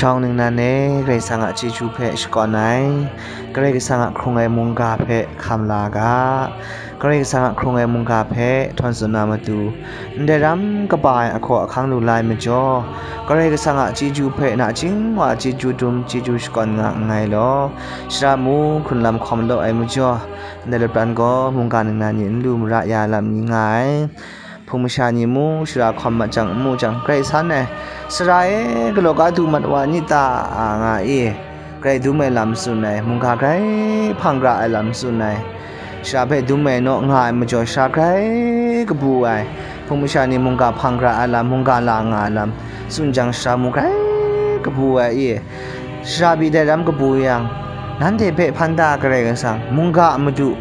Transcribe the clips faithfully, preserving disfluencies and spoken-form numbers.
Shawng ningnan e, Karai Kasang a chyeju hpe shakawn ai, Karai Kasang a hkrung ai mungga hpe hkam la ga, Karai Kasang a hkrung ai mungga hpe htawn tsun na matu, ndai ram kaba ai ahkaw ahkang lu la ai majaw, Karai Kasang a chyeju hpe nachying wa chyeju dum chyeju shakawn nga nngai law, shara mung hkrunlam hkawm law ai majaw, ndai lapran gaw mungga ningnan ni n lu mara ya lam ni nga ai. Hpung masha ni mung shara hkawm mat jang n mu jang, grai san ai, sara e, galaw ga du mat wa n-, nit ta, a nga i, grai dum ai lam tsun ai, mungga grai hpang gara ai lam tsun ai, shara hpe dum ai naw nga ai majaw, shara grai kabu ai, hpung masha ni mungga hpang gara ai lam, mungga la nga ai lam tsun jang, shara mung grai kabu ai i, shara pyi dai ram kabu yang, nanhte hpe hpan da Karai Kasang, mungga a madu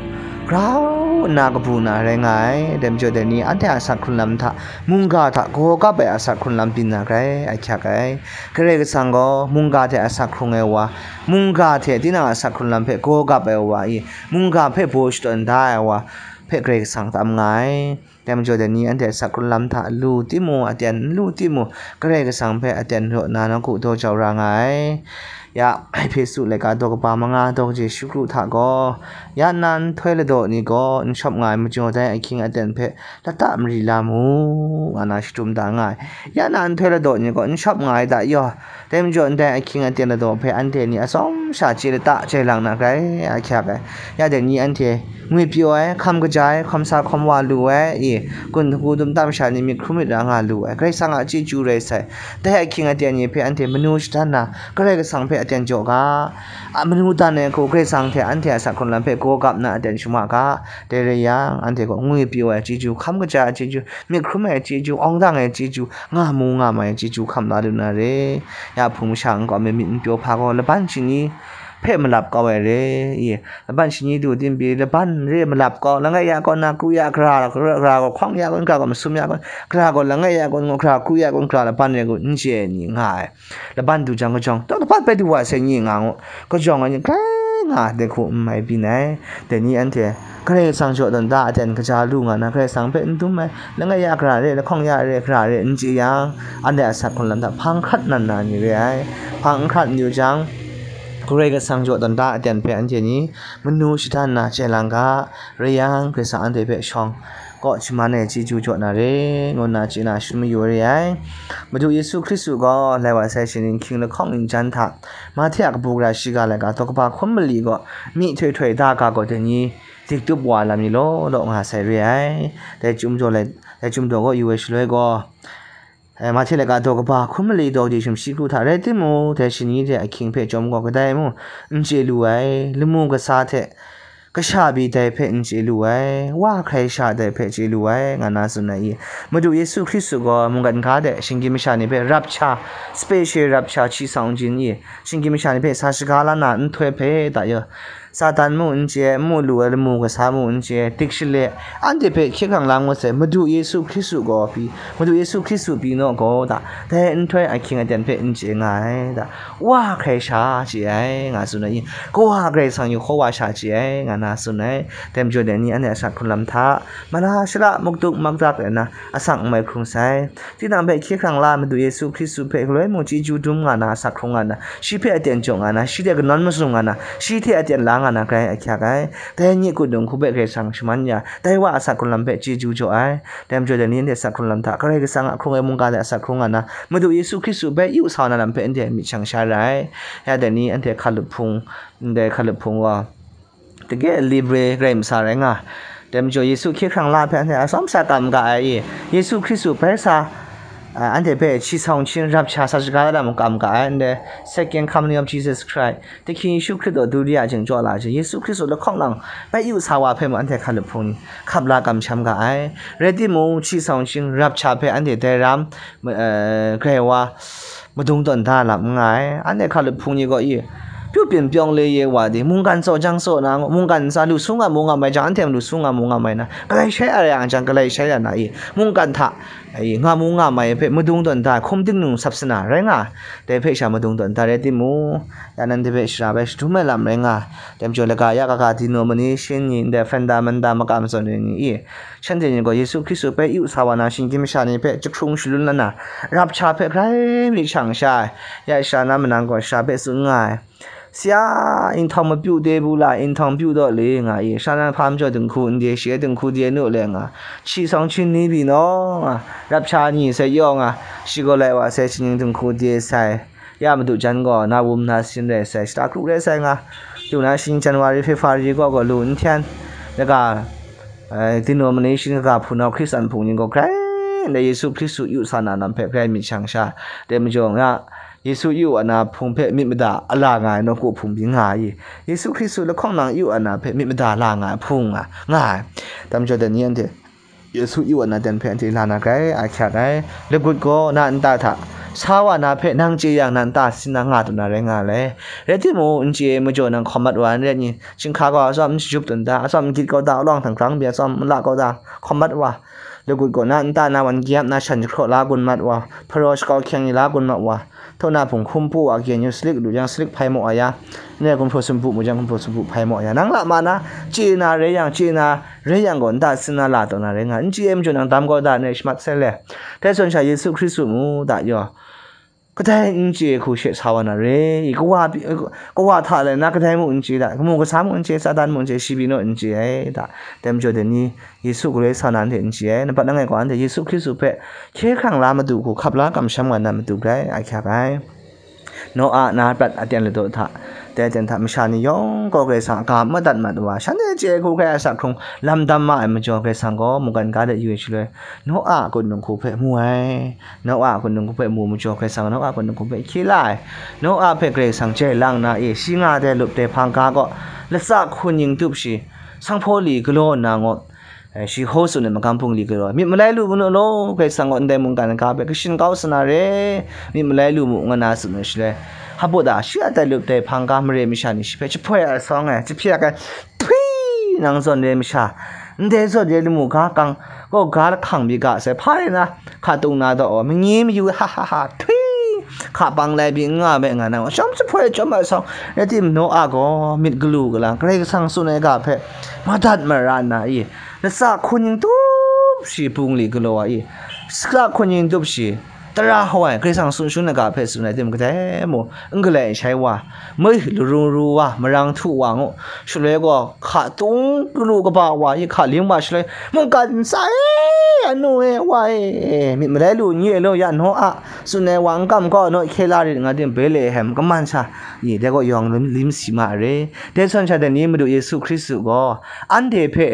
grau nna kabu na rai nga ai. Dai majaw dai ni anhte a asak hkrunlam hta, mungga hta gaw kap ai asak hkrunlam byin na grai ahkyak ai. Karai Kasang gaw mungga hte asak hkrung ai wa, mungga hte tinang a asak hkrunlam hpe gaw kap ai wa i, mungga hpe baw shadawn da ai wa hpe Karai Kasang tam nga ai. Dai majaw dai ni anhte asak hkrunlam hta lu timung, aten n lu timung, Karai Kasang hpe aten raw nna nawku daw jau ra nga ai. Ya, Ehpesu laika daw kaba manga daw kaji shi kru hta gaw, ya nna nhtoi ladaw ni gaw n shawp nga ai majaw, dai ahkying aten hpe lata mari la mu, nga na shadum da nga ai. Ya nna nhtoi ladaw ni gaw n shawp nga ai da yaw, dai majaw ndai ahkying aten ladaw hpe anhte ni atsawm sha chye lata chye lang na grai ahkyak ai. Ya dai ni anhte ngwi pyaw ai, hkam kaja ai, hkawm sa hkawm wa lu ai, i, gun hku dum tam sha ni myit hkrum myit ra nga lu ai, Karai Kasang a chyeju rai sai. Dai ahkying aten ni hpe anhte manu shatan na, Karai Kasang hpe aten jaw ga, a manu dan ai hku Karai Kasang hte anhte a asak hkrunlam hpe gaw kap nna aten shama ga. Dai rai yang, anhte gaw ngwi pyaw ai chyeju, hkam kaja ai chyeju, myit hkrum ai chyeju, awng dang ai chyeju, nga mu nga mai ai chyeju hkam la lu na re. Ya hpung masha nkau mi myit n pyaw hpa gaw, laban shani hpe malap kau ai re, i, laban shani du tim pyi, laban re malap kau, langai ya kaw nna kru ya, gara, gara gaw hkawng ya kun, gara gaw masum ya kun, gara gaw langai ya kun, gara kru ya kun, gara laban re kun, n chye ai ni nga ai. Laban du jang kajawng, taw laban bai du wa sai ni nga ngu, kajawng ai ni grai nga ai hku n mai byin ai. Dai ni anhte Karai Kasang jaw tawn da aten kaja lu nga na, Karai Kasang hpe n dum ai, langai ya gara re, lahkawng ya re, gara re n chye yang, anhte a asak hkrunlam hta hpang hkrat nan na ni re ai. Hpang n hkrat n yu jang, Karai Kasang jaw tawn da aten hpe anhte ni manu shatan na chye lang ga, rai yang, Karai Kasang anhte hpe shawng kaw shaman ai chyeju jaw na re, ngu nna chye na shadawn mayu re ai. Madu Yesu Hkristu gaw lai wa sai shaning hkying lahkawng ning jan hta, Mahte a kabu gara shiga laika daw kaba hkun mali gaw, myi htoi htoi da ga gaw dai ni, dik tup wa lam ni law law nga sai re ai. Dai chyum daw lai, dai chyum daw gaw yu ai shaloi gaw, eh, Mahte laika daw kaba hkun mali daw di shim shi kru hta rai timung, dai shani hte ahkying hpe chyawm gaw kadai mung n chye lu ai, lamu kasa hte kasha pyi dai hpe n chye lu ai, wa hkrai sha dai hpe chye lu ai, nga na tsun ai i? Madu Yesu Hkristu gaw mungkan ga de shinggyim masha ni hpe rapture, special rapture, hpyi sa hkawng jin i, shinggyim masha ni hpe sa shaga la na nhtoi hpe da yaw, Satan mu n chye, n mu lu ai lamu kasa mu n chye, dik shale, anhte hpe hkye hkrang la ngut sai, Madu Yesu Hkristu gaw pyi, Madu Yesu Hkristu pyi naw gaw da, dai nhtoi ahkying aten hpe n chye nga ai da, wa hkrai sha chye ai, nga tsun ai i? Kawa Karai Kasang yawhkaw wa sha chye ai, nga na tsun ai. Dai majaw dai ni anhte asak hkrunlam hta, mala shara, maktuk makdak rai nna, asak n mai hkrung sai. Tinang hpe hkye hkrang la ai Madu Yesu Hkristu hpe galoi mung chyeju dum nga na, asak hkrung nga na, shi hpe aten jaw nga na, shi hte kanawn mazum nga na, shi hte aten la nga na grai ahkyak ai. Dai ni kudung hku hpe Karai Kasang shaman ya, dai wa a asak hkrunlam hpe chyeju jaw ai. Dai majaw dai ni anhte asak hkrunlam hta, Karai Kasang a hkrung ai mungga hte asak hkrung nga na, Madu Yesu Hkristu hpe yu sa na lam hpe anhte myit shang sha ra ai. Ya dai ni anhte hkalup hpung, ndai hkalup hpung gaw, dage libre rai masa rai nga. Dai majaw Yesu hkye hkrang la hpe anhte atsawm sha kam ga ai i? Yesu Hkristu bai sa, a, anhte hpe hpyi sa hkawng jin, rapture, sa shaga la na mung kam ga ai, ndai Second Coming of Jesus Christ, Dahkyin Yesu Hkristu duriya jing jaw la jing, Yesu Hkristu lahkawng lang bai yu sa wa hpe mung anhte hkalup hpung ni hkap la kamsham ga ai. Rai timung, hpyi sa hkawng jin, rapture hpe anhte dai ram, ma-, eh, grai wa madung tawn da lam n nga ai. Anhte hkalup hpung ni gaw i, Pyu pyin pyawng le ye wa di, mungkan tsaw jang tsaw na, mungkan ntsa lu su nga mu nga mai jang, anhte lu su nga mu nga mai na, galai shai a rai yang jang, galai shai a na i, mungkan hta, i, nga mu nga mai hpe madung tawn da, hkum ting nung sap sana rai nga, dai hpe sha madung tawn da rai timung, ya nan de hpe shara bai shadum ai lam rai nga, dai majaw laga ya kaga denomination ni, ndai funda manda makam zawn ni i, shanhte ni gaw Yesu Hkristu hpe yu sa wa na, shinggyim masha ni hpe jahkrung shalun la na, rapsha hpe grai myit shang sha ai, ya shara na manang gaw shara hpe tsun nga ai. Sya, inhtawng mapyu de bu la, inhtawng pyu daw le nga i, sha nan hpa majaw dinghku n de, shi e dinghku de nu le nga, shi sawng hpyin ni byin aw nga, rapsha ni sai yaw nga, shi gaw lai wa sai, shi ning dinghku de sai, ya madu jan gaw, na wum na sin rai sai, shata kru rai sai nga, lu na shing January, February gaw gaw lu n hten, daga, eh, denomination kaga hpunau Hkristan hpung ni gaw grai ndai Yesu Hkristu yu sa na lam hpe grai myit shang sha, dai majaw nga, Yesu yu ana hpung hpe myit mada a la nga ai nawku hpung byin nga ai. Yesu Hkristu lahkawng nang yu ana hpe myit mada la nga ai hpung nga, nga ai. Dai majaw dai ni anhte Yesu yu ana ten hpe anhte la na grai a hkyak ai. Lagut gaw na nta hta sa wa na hpe nang chye yang na nta sin na nga tawn na rai nga ai. Rai timung, n chye ai majaw nang hkawm mat wa ai, n rai ni, chyinghka gaw atsawm n shajup tawn da, atsawm n gyit kau da, alawng htangrang pyi atsawm n la kau da, hkawm mat wa. Lagut gaw na nta na wan gyap na shan jahkraw la gun mat wa, hparaw shakau hkyeng ni la gun mat wa, htaw na hpung hkum pu wa, kyen yu salik lu jang salik hpai maw a ya, n rai gumhpraw sumpu mu jang gumhpraw sumpu hpai maw a ya, nang la ma na, chye na rai yang, chye na rai yang gaw, nta sin na la taw na rai nga, n chye ai majaw nang dam kau da, n rai shamat sai le. Dai zawn sha Yesu Hkristu mu da yaw, kadai n chye ai hku she sa wa na re i, kawa pyi, kawa hta lai na kadai mung n chye da, kamu kasa mung n chye, Satan mung n chye, shi pyi naw n chye ai da. Dai majaw dai ni, Yesu galoi sa na anhte n chye ai, nampat langai gaw anhte Yesu Hkristu hpe hkye hkrang la madu hku hkap la kamsham nga na matu grai a hkyak ai. Noa na prat aten ladaw hta, dai aten hta masha ni yawng gaw Karai Kasang a ga madat mat wa, shanhte chye ai hku hkrai a sa hkrung lam dam ma ai majaw, Karai Kasang gaw mungkan ga de yu ai shaloi, Noa a kun dinghku hpe mu ai. Noa a kun dinghku hpe mu majaw, Karai Kasang Noa a kun dinghku hpe hkye la ai. Noa hpe Karai Kasang jai lang na e, shi nga ai lup ai hpang ga gaw, latsa hkun ning tup shi, sanghpaw li galaw nna ngaw, eh, shi hkaw tsun ai magam hpung li galaw ai. Myit malai lu mu nu law, Karai Kasang gaw ndai mungkan ga hpe kashin kau sa na re, myit malai lu mu, nga na tsun ai shaloi, hpa da shi a tai lup ai hpang ga mare masha ni shi hpe jahpoi ai sawng ai, jahpyak ai, Htwi! Nang zawn re masha, ndai zawn re lamu ga kang, gaw ga lahkang mi ga sai, hpa rai na, hka tung na daw aw, manyi mayu, ha ha ha, htwi! Hka bang lai pyi n nga me nga na, chyawm jahpoi chyawm ai sawng, rai tim, Noa gaw myit galu galang, Karai Kasang tsun ai ga hpe madat mara nna i, latsa hkun ning tup shi bung li galaw ai i, latsa hkun ning tup shi, tara hau ai, Karai Kasang tsun shangun ai ga hpe tsun ai tim kadai mung n galai shai wa, mui larung ru wa, marang htu wa ngu, shaloi gaw hka tung galu kaba wa, yi hka ling wa shaloi, mungkan ntsa e, anu e, wa e, myit malai lu n ye law, ya Noa tsun ai wa n kam kau, naw hkye la rit nga tim, Betlehem kaman sha, yi dai gaw yawng lim, lim si ma re. Dai zawn sha dai ni Madu Yesu Hkristu gaw anhte hpe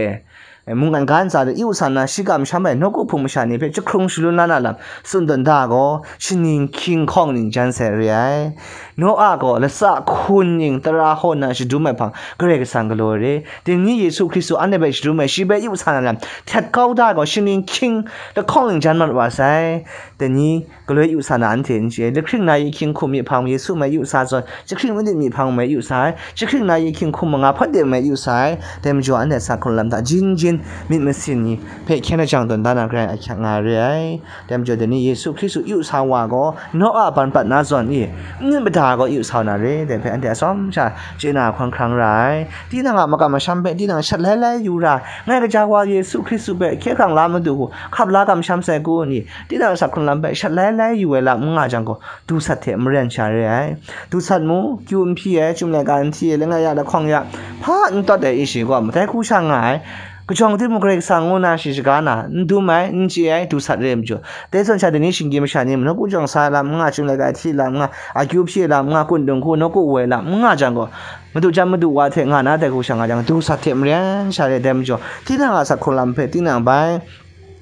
e, mungkan ga ntsa de yu sa na, shi kamsham ai nawku hpung masha ni hpe jahkrung shalun la na lam tsun tawn da gaw, shaning hkying hkawng ning jan sai re ai. Noa gaw latsa hkun ning tara hau nna shadum ai hpang Karai Kasang galaw ai re. Dai ni Yesu Hkristu anhte hpe shadum ai, shi hpe yu sa na lam htet kau da gaw, shaning hkying lahkawng ning jan mat wa sai. Dai ni galoi yu sa na anhte n chye ai. Lahkring na yahkying hkum mi hpang Yesu mai yu sa zawn, jahkring manit mi hpang mai yu sa ai. Jahkring na yahkying hkum manga hpawt de mai yu sa ai. Dai majaw anhte sa hkrung lam hta jin jin myit masin ni hpe hkyen lajang tawn da na garai ahkyak nga re ai. Dai majaw dai ni Yesu Hkristu yu sa wa gaw, Noa ban prat na zawn i, myit mada gaw yu sa na re. Dai hpe anhte atsawm sha chye na hkawng hkrang ra ai. Tinang a makam masham hpe tinang shat lai lai yu ra ai. Ngai kaja wa Yesu Hkristu hpe hkye hkrang la madu hku hkap la kamsham sai kun i, tinang a sa hkrung lam hpe shat lai lai yu ai lam n nga jang gaw, dusat hte maren sha re ai. Dusat mu, kyu n hpyi ai, chyum laika n hti ai, langai ya lahkawng ya hpa n tawt ai isi gaw, matai hku sha nga ai. Kajawng timung Karai Kasang ngu na shi shaga na, n dum ai, n chye ai, dusat re ai majaw, dai zawn sha dai ni shinggyim masha ni, nawku jawng sa ai lam n nga, chyum laika hti lam n nga, akyu hpyi ai lam n nga, kun dung hku nawku woi lam n nga jang gaw, madu jan madu wa hte nga na dai hku sha nga jang, dusat hte maren sha re ai. Dai majaw, tinang a sa hkrung lam hpe tinang bai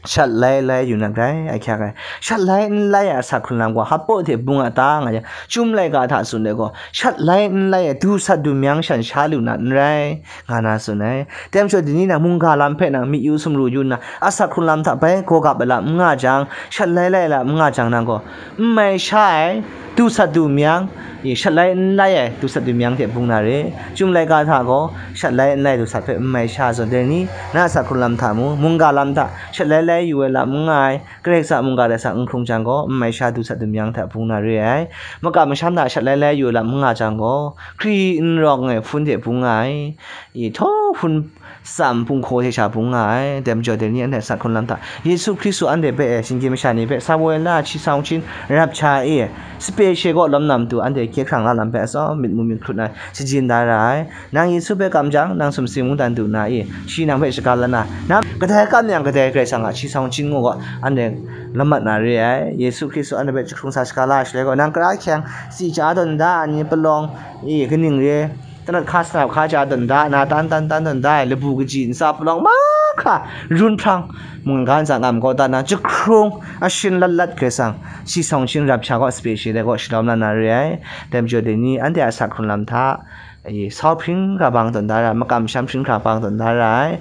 shat lai lai yu na grai, ahkyak ai. Shat lai n lai ai asak hkrun lam gaw, hpaw hte bung a ta nga yang, Chyum laika hta tsun ai gaw, shat lai n lai ai du sat du myang shan sha lu na n rai, nga na tsun ai. Dai majaw, dai ni nang mungga lam hpe nang myi yu sumru yu nna, asak hkrun lam hta bai gaw gap ai lam n nga jang, shat lai lai lam n nga jang nang gaw, n mai sha ai, du sat du myang, i, shat lai n lai ai du sat du myang hte bung na re. Chyum laika hta gaw, shat lai n lai du sat hpe n mai sha zawn, dai ni, na asak hkrun lam hta mu, mungga lam hta, shat lai lai yu ai lam n nga ai, Karai Kasang a mungga rai sa n hkrung jang gaw, n mai sha du sat du myang hta bung na re ai. Makam masham hta shat lai lai yu ai lam n nga jang gaw, hkri n rawng ai hpun hte bung nga ai, i, htaw hpun tsam hpung hkaw hte sha bung nga ai. Dai majaw, dai ni anhte asak hkrun lam hta, Yesu Hkristu anhte hpe e, shinggyim masha ni hpe sa woi la, hti sa hkungsin, rap hkya e, sape she kaw lawm na matu, anhte hkye hkrang la lam hpe atsawm myit mu myit hkrut ai, shajin da ra ai. Nang Yesu hpe kam jang, nang sumsing mungdan du na i, shi nang hpe shaga la na, nang kadai kam yang kadai Karai Kasang a hti sa hkungsin ngu gaw, anhte lamat na re ai. Yesu Hkristu anhte hpe jahkrung sa shaga la ai shaloi gaw, nang kara hkyeng, si ja dawn da, ni palawng, i, kaning re, tanat hka sanap hka ja dawn da, na tan tan tan dawn da ai, labu kaji ntsa palawng mahkra run hprang, mungga ntsa ngam kau da na, jahkrung ashin lat lat Karai Kasang, hti sa hkungsin rap hkya gaw, sape she dai gaw, shalawm la na re ai. Dai majaw, dai ni anhte a asak hkrun lam hta, e, sau hpring hkra bang tawn da ra ai, makam masham hpring hkra bang tawn da ra ai.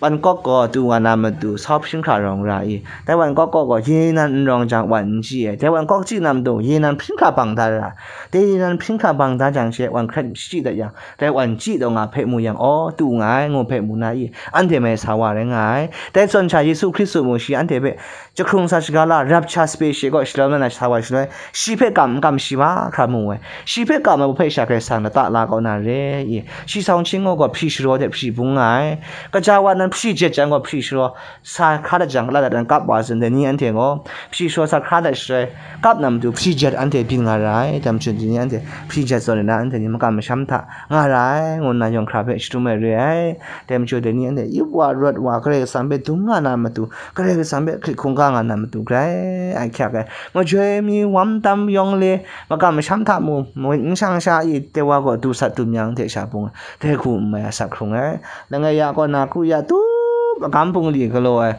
Wan kawk gaw tu nga na matu, sau hpring hkra rawng ra i. Dai wan kawk gaw, ye nan n rawng jang, wan n chyi ai. Dai wan kawk chyi na matu, ye nan hpring hkra bang da ra. Dai ye nan hpring hkra bang da jang she, wan hkret shachyi dat yang, dai wan chyi taw nga hpe mu yang, aw, tu nga ai, ngu hpe mu na i, anhte mai sa wa rai nga ai. Dai zawn sha, Yesu Hkristu mung shi anhte hpe jahkrung sa shaga la, rap hkya, sape she kaw shalawm la na sa wa shaloi, shi hpe kam n kam shi mahkra mu ai. Shi hpe kam ai hpe sha Karai Kasang lata la kau na re i. Hti sa hkungsin gaw hpri sharaw de hpri bung nga ai. Kaja wa nan hpri jet jang gaw hpri sharaw sa hkra dat jang, la dat dan kap wa zawn, dai ni anhte gaw hpri sharaw sa hkra dat shaloi, kap na matu hpri jet anhte byin nga ra ai. Dai majaw, dai ni anhte hpri jet zawn na, anhte ni makam masham hta nga ra ai, ngu nna yawng hkra hpe shadum ai re ai. Dai majaw, dai ni anhte yup wa, rawt wa, Karai Kasang hpe dum nga na matu, Karai Kasang hpe hkrit hkungga nga na matu grai ahkyak ai. Majoi mi wam tam yawng le, makam masham hta mu, mawit n shang sha i, dai wa gaw du sat du myang hte sha bung ai, dai hku n mai asak hkrung ai. Langai ya kaw na kru ya tup agam bungli galaw ai,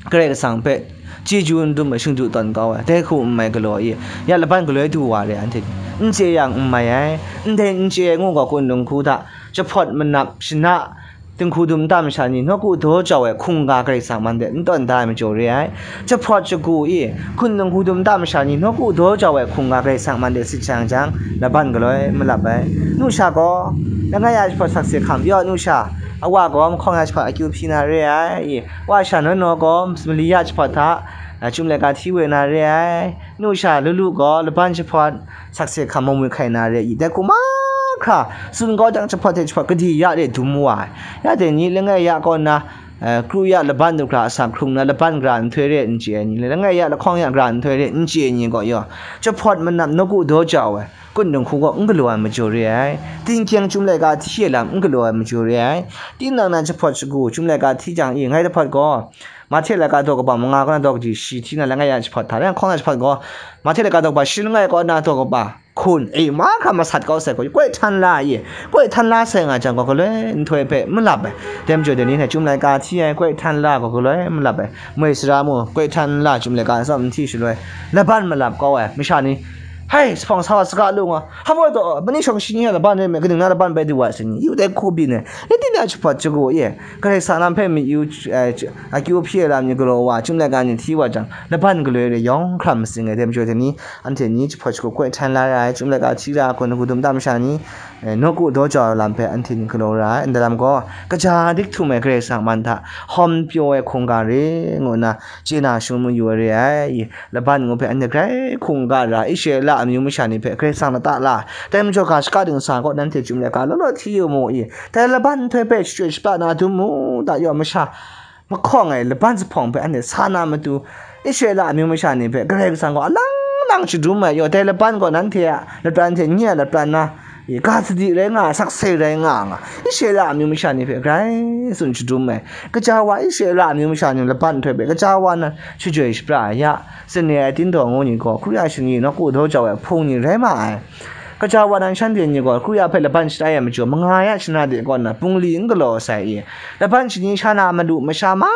Karai Kasang hpe chyeju n dum ai, shingdu tawn kau ai, dai hku n mai galaw i, ya laban galoi du wa re anhte ni, n chye yang n mai ai, ndai n chye ai ngu gaw, kun dinghku hta jahpawt manap shana, dinghku dum nta masha ni nawku daw jau ai hkungga Karai Kasang man de n tawn da ai majaw re ai. Jahpawt shagu i, kun dinghku dum nta masha ni nawku daw jau ai hkungga Karai Kasang man de sit jang jang, laban galoi malap ai. Nu sha gaw, langai ya jahpawt sakse hkam yaw, nu sha, a wa gaw mahkawng ya jahpawt akyu hpyi na re ai i, wa sha naw naw gaw mali ya jahpawt hta, a, Chyum laika hti we na re ai. Nu sha lu lu gaw laban jahpawt sakse hkam mamu hkai na re i, dai hku mahkra tsun kau jang, jahpawt hte jahpawt kadi ya re dum wa ai. Ya dai ni langai ya kaw na, eh, kru ya laban du hkra asak hkrung na, laban gara nhtoi re n chye ai ni, langai ya lahkawng ya gara nhtoi re n chye ai ni gaw yaw, jahpawt manap nawku daw jau ai, kun dinghku gaw n galaw ai majaw re ai. Tingkyang Chyum laika hti ai lam n galaw ai majaw re ai. Tinang na jahpawt shagu Chyum laika hti jang i, ngai jahpawt gaw, Mahte laika daw kaba manga kaw na daw kaji shi hti na langai ya jahpawt hta, langai hkawng ya jahpawt gaw, Mahte laika daw kaba shi langai kaw na daw kaba hkun, e, mahkra masat kau sai gaw, koi htan la i, koi htan la sai nga jang gaw, galoi nhtoi hpe malap ai. Dai majaw dai ni hte Chyum laika hti ai, koi htan la gaw, galoi malap ai. Moi sara mu, koi htan la Chyum laika atsawm n hti shaloi, laban malap kau ai masha ni, hai, jahpawt sa wa saga lu nga, hpa taw, mani shawng shi ni a laban rai me, kaning na laban bai du wa sai ni, yu dai hku byin ai, ya tinang jahpawt shagu i, Karai Kasang lam hpe myi yu, eh, akyu hpyi ai lam ni galaw wa, Chyum laika ni hti wa jang, laban galoi re yawng hkra matsing ai. Dai majaw dai ni, anhte ni jahpawt shagu koi htan la ra ai, Chyum laika hti ra ai hkun dinghku dum nta masha ni, eh, nawku daw jau ai lam hpe anhte ni galaw ra ai. Ndai lam gaw, kaja dik htum ai Karai Kasang man hta hkawm pyaw ai hkungga re, ngu nna chye na shangun mayu ai re ai. I, laban ngu hpe anhte grai hkungga ra, Israela amyu masha ni hpe Karai Kasang lata la ai. Dai majaw ga shaka dingsa gaw nanhte Chyum laika law law hti yu mu i, dai laban nhtoi hpe shachyoi shapra na dum mu da yaw, masha mahkawng ai laban jahpawng hpe anhte sa na matu, Israela amyu masha ni hpe Karai Kasang gaw alang lang shadum ai yaw, dai laban gaw nanhte a lapran hte nye a lapran na, i, ga sadi rai nga, sakse rai nga nga, Israela amyu masha ni hpe grai tsun shadum ai. Kaja wa Israela amyu masha ni laban nhtoi hpe kaja wa nan shachyoi shapra ai ya, sane ai tindaw ngu ni gaw, hkru ya shani nawku daw jau ai hpung ni rai ma ai. Kaja wa nan shanhte ni gaw, hkru ya hpe laban shatai ai majaw, manga ya shana de kaw na, bungli n galaw sai i, laban shani sha na malu masha ma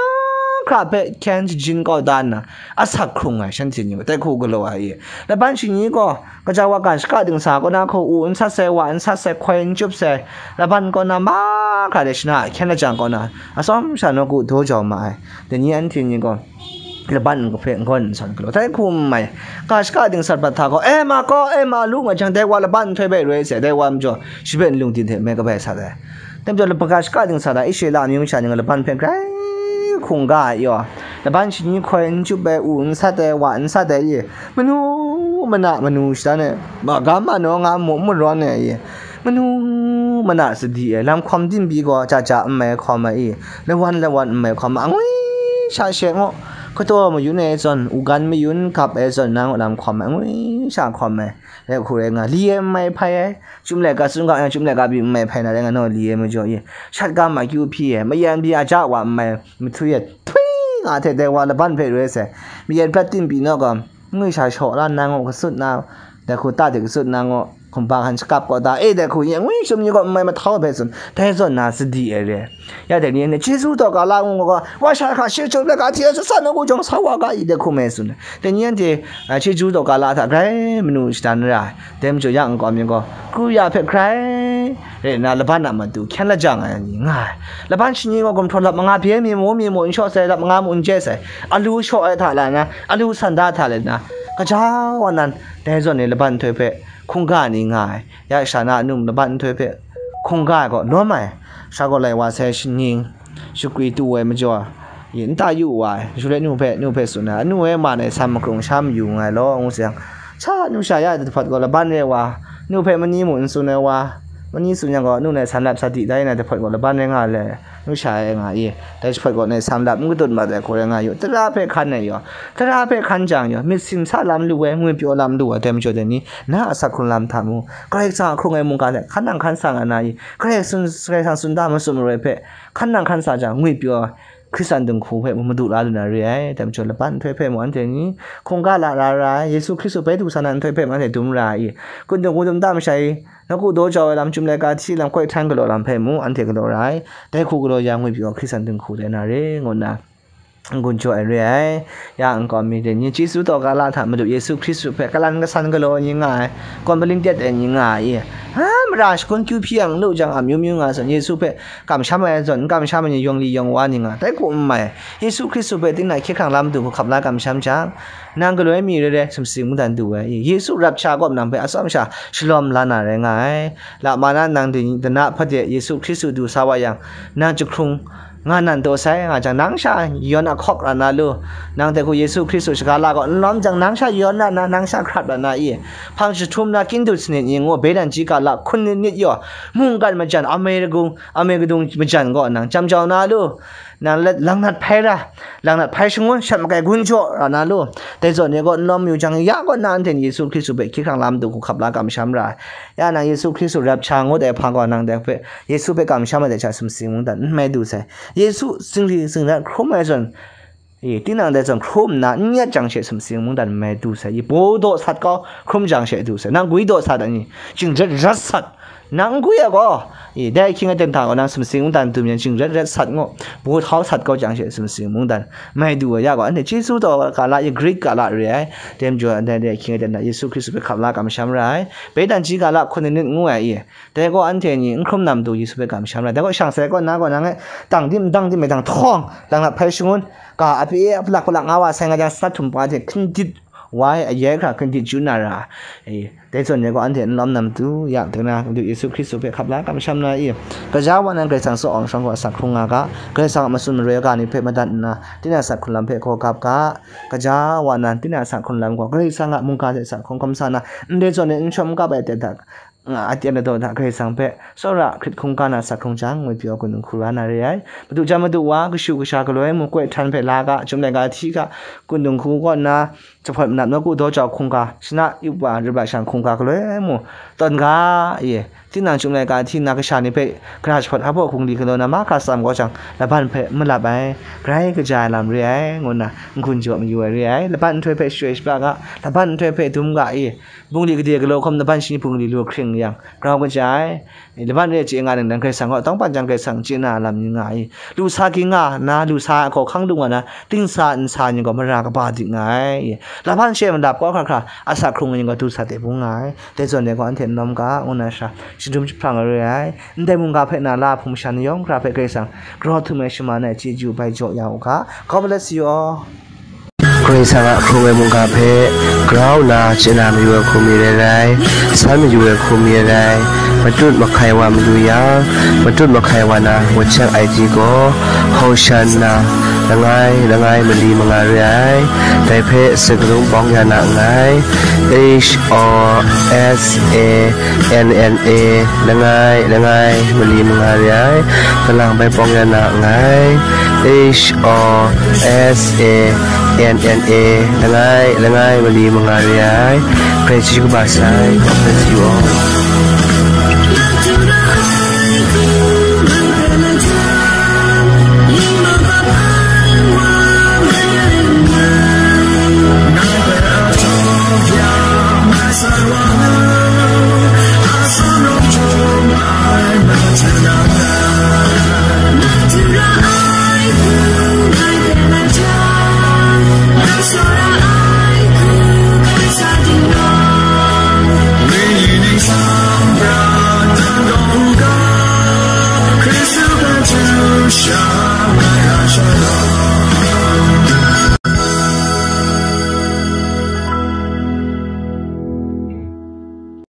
hkra hpe hkyen shajin kau da nna, asak hkrung ai shanhte ni gaw tai hku galaw ai i. Laban shani gaw, kaja wa ga shaka dingsa kaw na hku u n sat sai, wa n sat sai, hkoi n chyup sai, laban kaw na mahkra de shana hkyen lajang kaw na, atsawm sha nawku daw jau ma ai. Dai ni anhte ni gaw, laban hpe n gawn n sawn galaw, tai hku n mai, ga shaka dingsat bat hta gaw, e ma gaw, e ma, lu nga jang, dai wa laban nhtoi bai roi sai, dai wa majaw, shi hpe nlung din hte me kabai sat ai. Dai majaw, laban ga shaka dingsa hta, Israela amyu masha ni gaw laban hpe grai hkungga ai yaw, laban shani hkoi n chyup ai, u n sat ai, wa n sat ai i, manu mana manu shada e, magam manaw nga mu n marawn ai i, manu mana sadi ai, lam hkawm dingbyi gaw ja ja n mai hkawm ai i, lawan lawan n mai hkawm ai, angwi sha she ngu, kataw mayun ai zawn, u gan mayun gap ai zawn, nang lam hkawm ai, angwi sha hkawm ai, rai hku rai nga, li e n mai hpai ai, Chyum laika tsun ga yang, chyum laika byi n mai hpai na rai nga, naw li e majaw i, shat ga ma kyu hpyi e, mayan byi aja wa n mai, mahtwi e, htwi nga hte dai wa laban hpe roi sai, mayan prat tim pyi naw gaw, ngwi sha shaw la nna ngu, kasut na, dai hku ta de kasut na ngu, hkumba hkan shakap kaw ta, e, dai hku yen ngwi shum ni gaw n mai mahtau hpe tsun, dai zawn na sadi ai re. Ya dai ni anhte chyeju taw ga la ngu gaw, wa sha hkra shi chyum laika hti ai, sat sat nawku jawng sa wa ga i, dai hku mai tsun. Dai ni anhte, a, chyeju taw ga la hta grai manu shadan ra ai. Dai majaw ya nkau mi gaw, kru ya hpe grai rai nna, laban a matu hkyen lajang ai ni nga ai. Laban shani gaw gumhpraw lap manga bye mi mu mi mu n shaw sai, lap manga mu n je sai, alu shaw ai hta la na, alu san da hta let na, kaja wa nan, dai zawn e laban nhtoi hpe hkungga ni nga ai. Ya sha na a num laban nhtoi hpe hkungga ai gaw lawm ai, sha gaw lai wa sai shaning, shakwi tu ai majaw, yi nta yu wa ai, shaloi nu hpe, nu hpe tsun ai, anu e man e san makrung sha mayu nngai law, ngu sayang, sha nu sha ya ai hte hpawt gaw laban rai wa, nu hpe mani mu n tsun ai wa, mani tsun yang gaw, nu nai san lap sa di da yin ai hte hpawt gaw laban rai nga le, nu sha e nga i, dai jahpawt gaw nai san lap n kadut mat ai hku rai nga yu, tara hpe hkan ai yaw, tara hpe hkan jang yaw, myit sin sa lam lu ai, ngwipyaw lam lu ai, dai majaw dai ni, na a asak hkrung lam hta mu, Karai Kasang a hkrung ai mungga hte hkan nang hkan sa nga na i, Karai Kasang, Karai Kasang tsun da masum maroi hpe hkan nang hkan sa jang, ngwipyaw, Hkristan dinghku hpe mung madu la lu na re ai. Dai majaw, laban nhtoi hpe mung anhte ni hkungga la ra ra ai, Yesu Hkristu bai du sa na nhtoi hpe mung anhte dum ra ai. Kun dinghku dum da masha i, nawku daw jau ai lam, Chyum laika hti lam, koi htan galaw lam hpe mung anhte galaw ra ai. Dai hku galaw yang, ngwipyaw Hkristan dinghku tai na re, ngu nna n-gun jaw ai re ai. Ya nkau mi dai ni, chyeju taw ga la hta Madu Yesu Hkristu hpe kalan kasan galaw ai ni nga ai, kawn palingtet ai ni nga ai. Ha, mara shagun kyu hpyi yang n lu jang, amyu myu nga ai zawn, Yesu hpe kamsham ai zawn, n kamsham ai ni yawng li yawng wa ni nga, tai hku n mai. Yesu Hkristu hpe tinang hkye hkrang lam du hku hkap la kamsham jang, nang galoi mi re re sumsing mungdan du ai. Yesu rap sha kaw nang hpe atsawm sha shalawm la na rai nga ai. Lama na nang dana hpade Yesu Hkristu du sa wa yang, nang jahkrung nga nan taw sai nga jang, nang sha yawn ahkawk ra na lu. Nang dai hku Yesu Hkristu shaga la gaw n lawm jang, nang sha yawn ra na, nang sha hkrat ra na i? Hpang jahtum na, kindu sanit ni ngu, beidan ji ga la hkun nit nit yaw, mungkan majan, amai ragung, amai kadung majan gaw nang jam jau na lu. Nang let langnat hpai ra, langnat hpai shangun, shat makai gun jaw ra na lu. Dai zawn ni gaw n lawm yu jang, ya gaw na anhte ni Yesu Hkristu hpe hkye hkrang lam du hku hkap la kamsham ra ai. Ya nang Yesu Hkristu rap sha ngut ai hpang gaw, nang dai hpe Yesu hpe kamsham ai dai sha sumsing mungdan n mai du sai. Yesu zingri zingrat hkrum ai zawn, e, tinang dai zawn hkrum nna n yet jang she sumsing mungdan n mai du sai. E, baw daw sat kau hkrum jang she du sai. Nang gwi daw sat ai ni, jingret rat sat. Nang n gwi ai gaw, e, dai ahkying aten hta gaw nang sumsing mungdan dum yang jingret rat sat ngu, baw htau sat kau jang she sumsing mungdan mai du ai ya gaw, anhte chyeju taw ga la, e, Grik ga la re ai. Dai majaw, dai, dai ahkying aten hta Yesu Hkristu hpe hkap la kamsham ra ai. Beidan ji ga la hkun nit nit ngu ai, e, Dai gaw anhte ni n hkrum na matu Yesu hpe kamsham ra. Dai gaw shang sai gaw, na gaw nang e tang dim, dang dim e dang htawng, langnat hpai shangun, ga a pyi e palak palak nga wa sai nga jang, sat htum pa hte hkindit wa ai, ayai hkra hkindit chyu na ra. E, dai zawn ni gaw anhte n lawm na matu, ya, dai na, Madu Yesu Hkristu hpe hkap la kamsham na i? Gaja wa nan Karai Kasang tsaw awng shawng gaw asak hkrung nga ga, Karai Kasang a matsun maroi ga ni hpe madat nna, tinang a asak hkrung lam hpe hkaw gap ga, gaja wa nan tinang a asak hkrung lam gaw Karai Kasang a mungga hte asak hkrung hkawm sa na, ndai zawn ni n shawm n kap ai aten hta, nga, aten ladaw hta Karai Kasang hpe tsawra hkrit hkungga na asak hkrung jang, ngwipyaw kun dinghku ra na re ai. Madu jan madu wa, kashu kasha galoi mu, koi htan hpe la ga, Chyum laika hti ga, kun dinghku kaw nna, jahpawt manap nawku daw jau hkungga, shana yup wa, rip ra shang hkungga galoi mu, tawn ga, e, tinang Chyum laika hti nna kasha ni hpe, gara jahpawt hpa baw hkungli galaw na mahkra tsam kau jang, laban hpe n malap ai, grai kaja ai lam re ai, ngu nna n-gun jaw mayu ai re ai. Laban nhtoi hpe shachyoi shapra ga, laban nhtoi hpe dum ga, e, bungli gade galaw hkawm laban shani bungli lu hkring yang, grau kaja ai. Laban re chye nga ningnan Karai Kasang gaw, tawngban jang Karai Kasang chye na lam ni nga i, lu sa ging nga na, lu sa ai hkawhkang lu nga na, ting sa nsa ni gaw mara kaba dik nga ai. Laban she malap kau hkra hkra, asak hkrung ni gaw du sa de bung nga ai. Dai zawn dai gaw, anhte n lawm ga, ngu na sha, shadum jahprang ai re ai. Ndai mungga hpe na la hpung masha ni yawng hkra hpe Karai Kasang grau htum ai shaman ai chyeju bai jaw ya u ga. God bless you all. Karai Kasang a hkrung ai mungga hpe grau nna chye na mayu ai hku mi rai rai, san mayu ai hku mi rai rai, matut mahkai wa mayu yang, matut mahkai wa na WhatsApp I D gaw Hoshanna langai langai mali manga re ai. Dai hpe sakarung pawng ya na nngai. H O S A N N A langai langai mali manga re ai. Kalang bai pawng ya na nngai. H O S A N N A langai langai mali manga re ai. Karai chyeju kaba sai. God bless you all.